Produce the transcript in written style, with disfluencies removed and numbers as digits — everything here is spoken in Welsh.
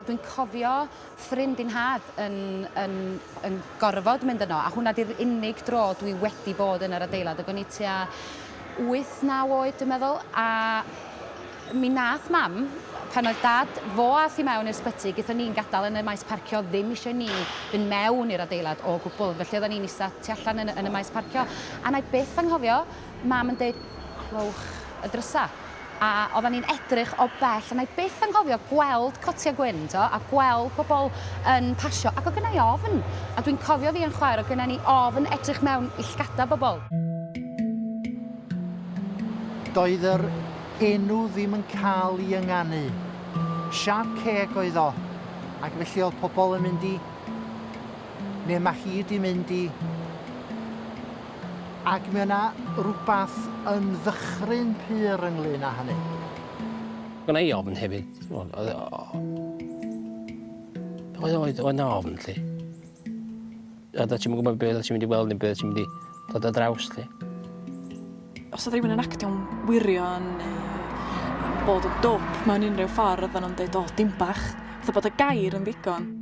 Dwi'n cofio ffrind i'n nhad yn yn yn gorfod mynd yno, a hwnna 'di'r unig dro dwi wedi bod yn yr adeilad, ac o'n i tua wyth, naw oed dwi'n meddwl, a mi nath mam, pan oedd dad, fo ath i mewn i'r sbyty, gaethon ni'n gadael yn y maes parcio, ddim eisiau ni fynd mewn i'r adeilad o gwbl, felly oedden ni'n ista tu allan yn, yn y maes parcio, a na i byth anghofio mam yn deud, clowch y drysa. A oeddan ni'n edrych o bell, a wna i byth anghofio gweld cotiau gwyn, t'o', a gweld pobl yn pasio, ac oedd gynna i ofn. A dwi'n cofio fi a'n chwaer, oedd gynna ni ofn edrych mewn i llgada bobl. Doedd yr enw ddim yn cael ei ynganu. Siâp ceg oedd o, ac felly oedd pobl yn mynd i, neu mae hi 'di mynd i, Ac mae yna rywbeth yn ddychryn pur ynglyn â hynny. Gynna i ofn hefyd. Oedd oedd oedd 'na ofn 'lly. Oeddat ti'm yn gwybod be' oeddat ti'n mynd i weld neu be' oeddat ti'n mynd i dod ar draws 'lly. Os oedd rhywun yn actio'n wirion neu yn bod yn dwp mewn unrhyw ffordd, oedden nhw'n deud, o, dim bach. Fatha bod y gair yn ddigon.